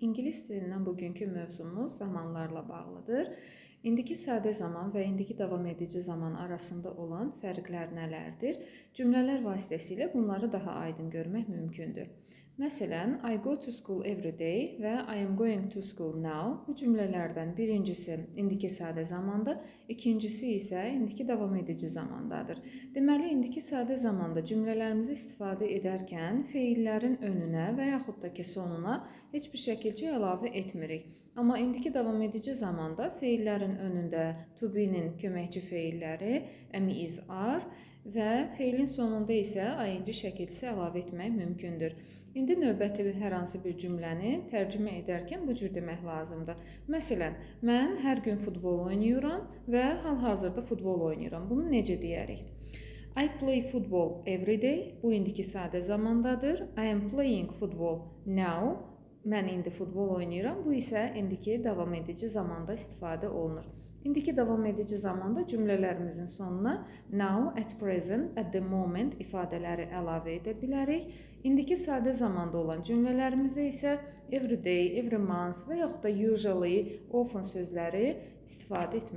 İngilis dilindən bugünkü mövzumuz zamanlarla bağlıdır. İndiki sadə zaman və indiki davam edici zaman arasında olan fərqlər nələrdir? Cümlələr vasitəsilə bunları daha aydın görmək mümkündür. Məsələn, I go to school every day və I am going to school now. Bu cümlələrdən birincisi indiki sadə zamanda, ikincisi isə indiki davam edici zamandadır. Deməli, indiki sadə zamanda cümlələrimizi istifadə edərkən feillərin önünə və yaxud da ki sonuna heç bir şəkilcə əlavə etmirik. Amma indiki davam edici zamanda feillərin önündə to be-nin köməkçi feilləri am, is, are və feilin sonunda isə ing şəkilçisi əlavə etmək mümkündür. İndi növbəti hər hansı bir cümləni tərcümə edərkən bu cür demək lazımdır. Məsələn, mən hər gün futbol oynayıram və hal-hazırda futbol oynayıram. Bunu necə deyərik? I play football every day. Bu indiki sadə zamandadır. I am playing football now. Mən indi futbol oynayıram. Bu isə indiki davam edici zamanda istifadə olunur. İndiki davam edici zamanda cümlələrimizin sonuna now, at present, at the moment ifadələri əlavə edə bilərik. İndiki sadə zamanda olan cümlələrimizə isə every day, every month və yaxud da usually, often sözləri istifadə etmək